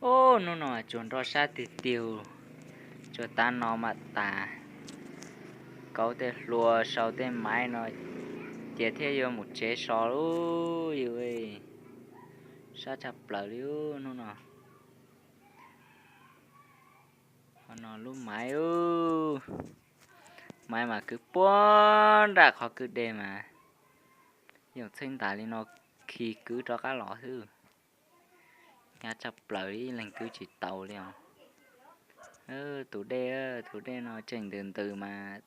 Ub, hnub no tsuag nroj sab tiag tiag, tsuag tab no mam tas kauv tej hlua sau tej maiv no, cia thiab yuav mus tsev so lub yus. Sab tshaj plaws li hnub no. Qhov no lub maiv, maiv mas kwv puag nram qhov kwj deg mas, yoom txheej ntas li no khi kwv rov qab los xwb. Hnyav tshaj plaws li, ib leeg kwv tsis tau li os. Tus dej, tus dej no tseem ntws ntws mas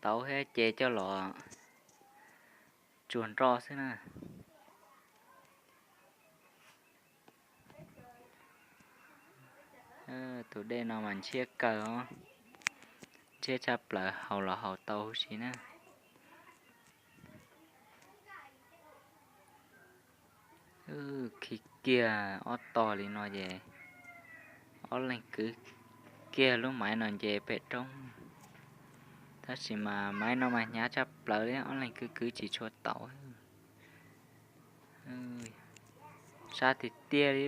tauv thiab ces coj los tsuag nroj xwb na. Tus dej no mas ntshiab kawg os, ntshiab tshaj plaws, haus los haus tau huv si na. Khi kiag ob tog li no ces ob leeg kwv kiag lub maiv no nce pem roob. Tab sis mas maiv no mas hnyav tshaj plaws li, ob leeg kwv kwv tsis tshua tau. Sab tiag tiag li.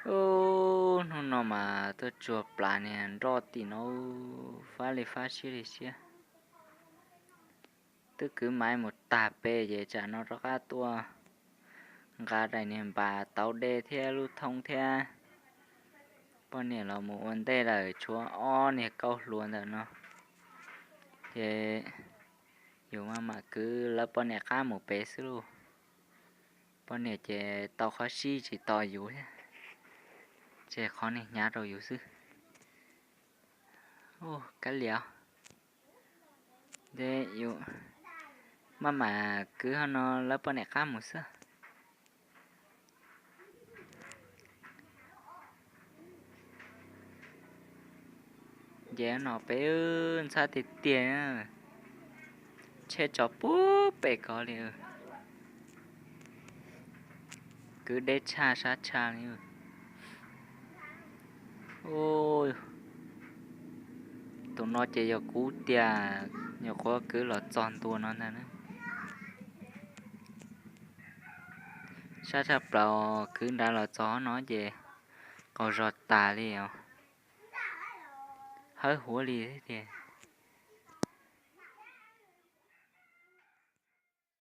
Ub, hnub no mas tuaj tsuag plaws niag nroj tim no, fab li fab siab li siab. Twb kwv maiv mus tag pem ces tsam no rov qab tuaj nqa daim niag npas tauv dej thiab lub thoob thiab poj niam los mus ua ntej lawm, tshuav ob niag kauj hlua ntawm no. Ces yus maj mam kwv lawv poj niam qab mus pem xwb lauj. Poj niam ces tau qhov sib tsis tos yus thiab, ces qhov niag hnyav rau yus xwb. Ub, kab lias, maj mam kwv ho no lawv poj niam qab mus xwb. Nce no peb ntxhab tiag tiag, tsheb tso puag pem ko li. Kwv deb tshaj sab tshaj li. Tus no ces yog kuv tias nyuam qhuav kwv los txog ntua no ntag na. Sab tshaj plaws, kwv nrad los txog no ces qaug zog tas li os. Hawb huav li thiab tiag.